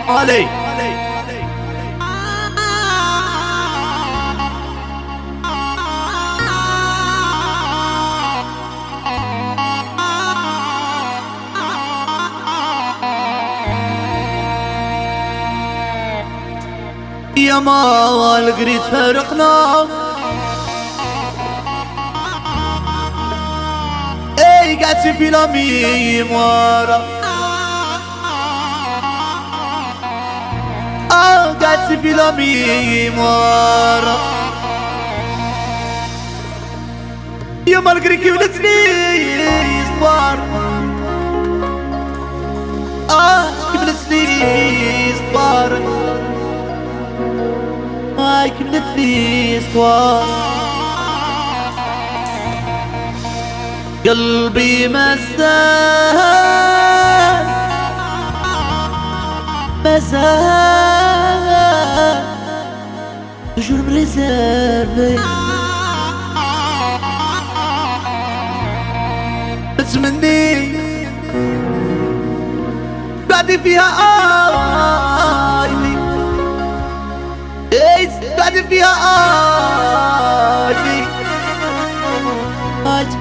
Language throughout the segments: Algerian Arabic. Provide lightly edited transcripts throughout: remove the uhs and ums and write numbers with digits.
علي يا مال قريت فرقنا، اي قعدتي في la mémoire، قعدتي في la mémoire. يا malgré كملت l'histoire، كملت l'histoire، كملت l'histoire. قلبي مازال مازال toujours م réservé، نتمني بعدي فيها آيلي، بعدي فيها آيلي،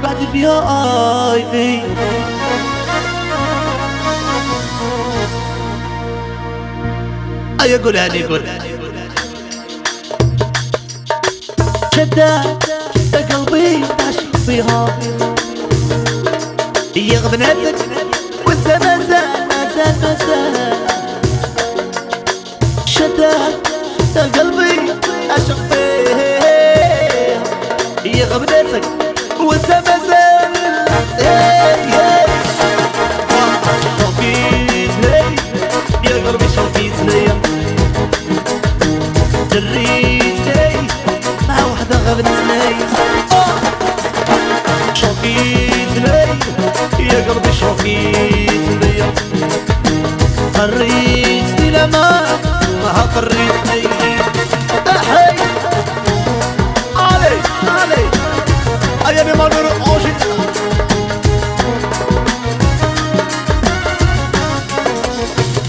بعدي فيها آيلي. أي قولها لي قول. شدة قلبي تعشق فيها، هي غبنتك وانت مازال مازال مازال. شدة قلبي عشق فيها، هي غبنتك وانت مازال. شوكيت لي يا قلبي، شوكيت لي، جريت لي مع وحدة غبنتني. شوكيت لي يا قلبي، شوكيت لي، قريتني لما ما قريتني. حي علي علي ايا لي مانور اوجي.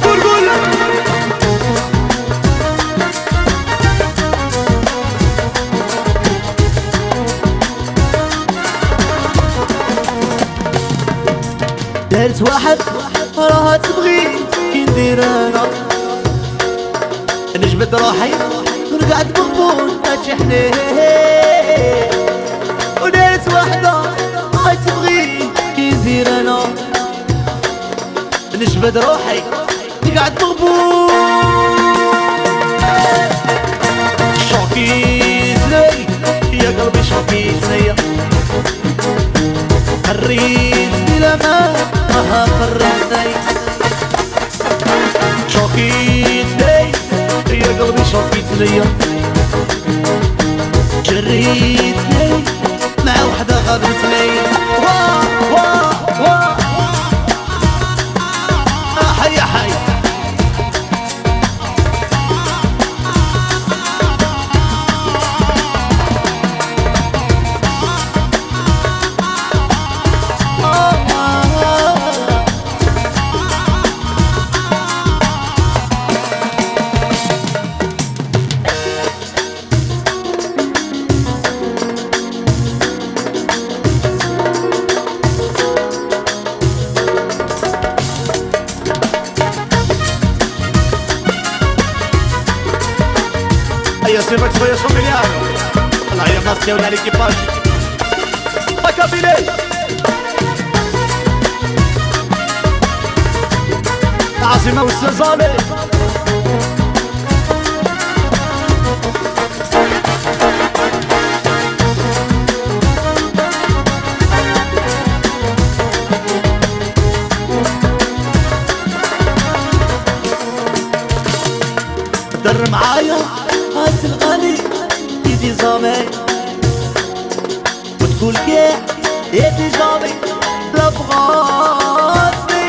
قول قول. دارت واحد راها تبغي كي ندير انا، نجبد روحي ورقعت مغبون هادشي حنين. ودارت وحدة هاي تبغي كي ندير انا، نجبد روحي نقعد مغبون. شوكيت لي يا قلبي، شوكيت لي، قريتني لما ما قريتني. شوكيت لي يا قلبي، شوكيت لي، جريتني مع وحدة غابتني. وا وا وا حي حي. يا سيفك شوية شوميليانو، الله يا ماسكي ولا l'équipage أكابيلي. العاصمة والسزالي. در معايا هات الغالي يدي زامي، وتقول كاع يدي جامي لا بغاتني.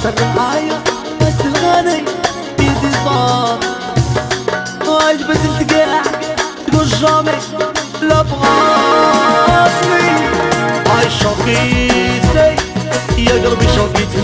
تهدر معايا هات الغالي يدي زامي، هاي بدلت كاع تقول جامي لا بغاتني. هاي شوكيتني يا قلبي، شوكيتني.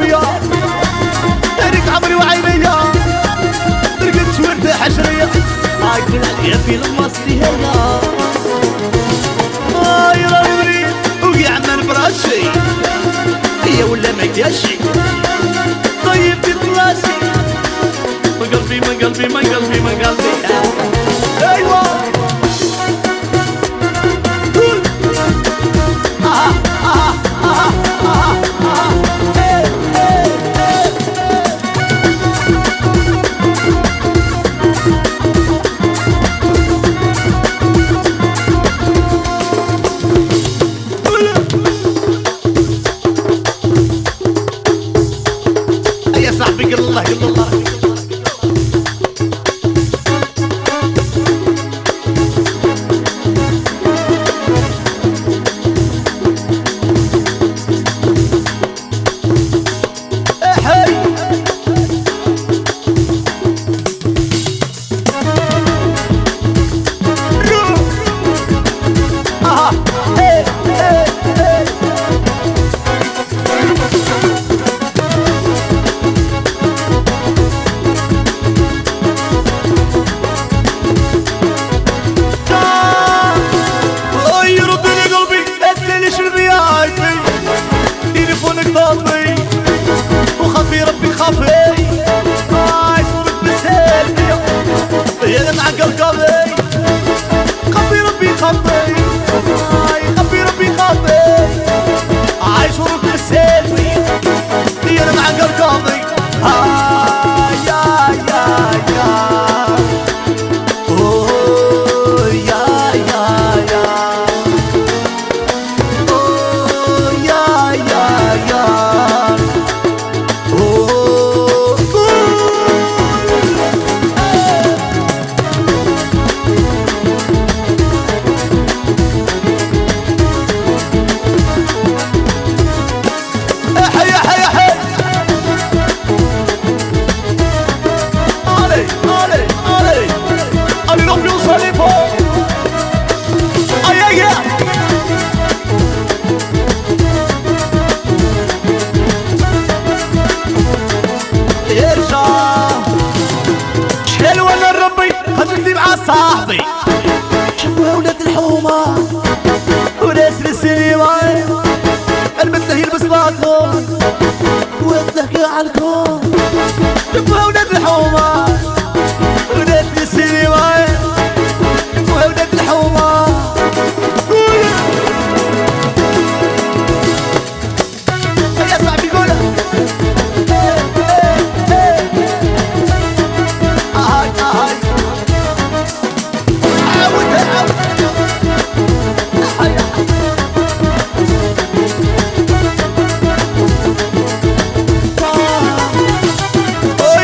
فيا تاريخ عمري وعينيا درقت صورتها حجرية هاي كل عليا في المصري هيا هاي راني مريض وقع ما نبراشي هي ولا ما كاشي طيب بطلاشي من قلبي من قلبي من قلبي من قلبي ايوه قول آه آه آه آه آه إيه إيه إيه. يا صاحبي قل الله قل الله احي آه إيه إيه إيه. يردني قلبي اسالي شربي عايفي تليفونك طافي وخافي ربي خافي هاي صورك بالسيلفي يا مع قلبي خافي ربي خافي هاي خافي ربي خافي هاي صورك بالسيلفي يا مع قلبي هاي يا يا يا أوه يا يا يا أوه يا يا يا أوه. حي حي حي allez allez allez allez l'ambiance elle est forte. Aïe aïe aïe. يرجع شحال وانا ربي خرجتني مع صاحبي شوفوا ولاد الحومة وناس للسينما المثله يلبس لاكون وتلهك على الكون شوفوا ولاد الحومة وناس للسينما شوفوا ولاد الحومة يا صاحبي قول هاي هاي عاودها عاود.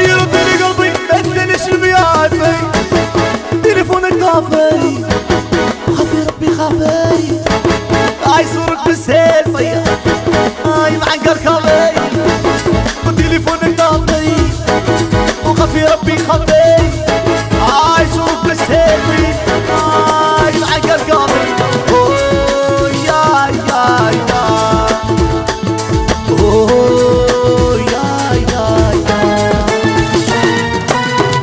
يردني قلبي بس البياتي تليفونك طافي خافي ربي خافي هاي صورك بالسيلفي هاي مع قرقبي وتليفونك طافي وخافي ربي خافي هاي صورك بالسيلفي هاي مع قرقبي أوه يا يا يا أوه يا يا يا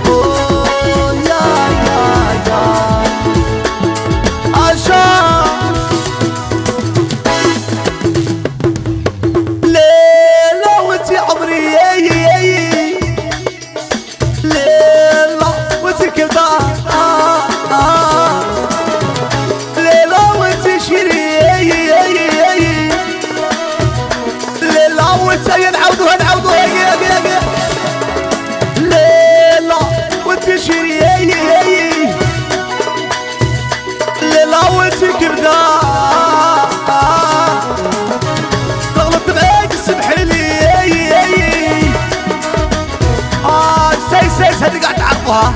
أوه يا يا يا عشان ليلى وانتي عمري ليلى وانتي كبدة ليلى وانتي شيري ليلى وانتي نعاودوها نعاودوها ليلى وانتي شيري ليلى وانتي كبدة غلطت معاك سمحي لي ساي ساي هذه قاعد تعرفوها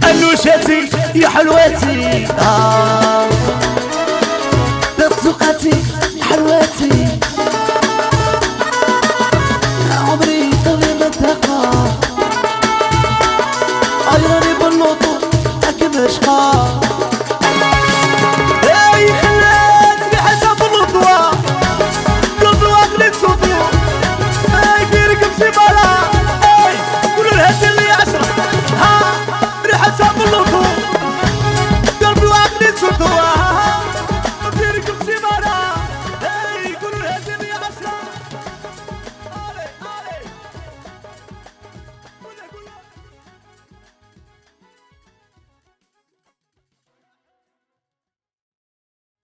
انوشاتي يا حلواتي لطزقاتي حلواتي عمري طويل ما تقع عيراني باللوطو حكم شقا.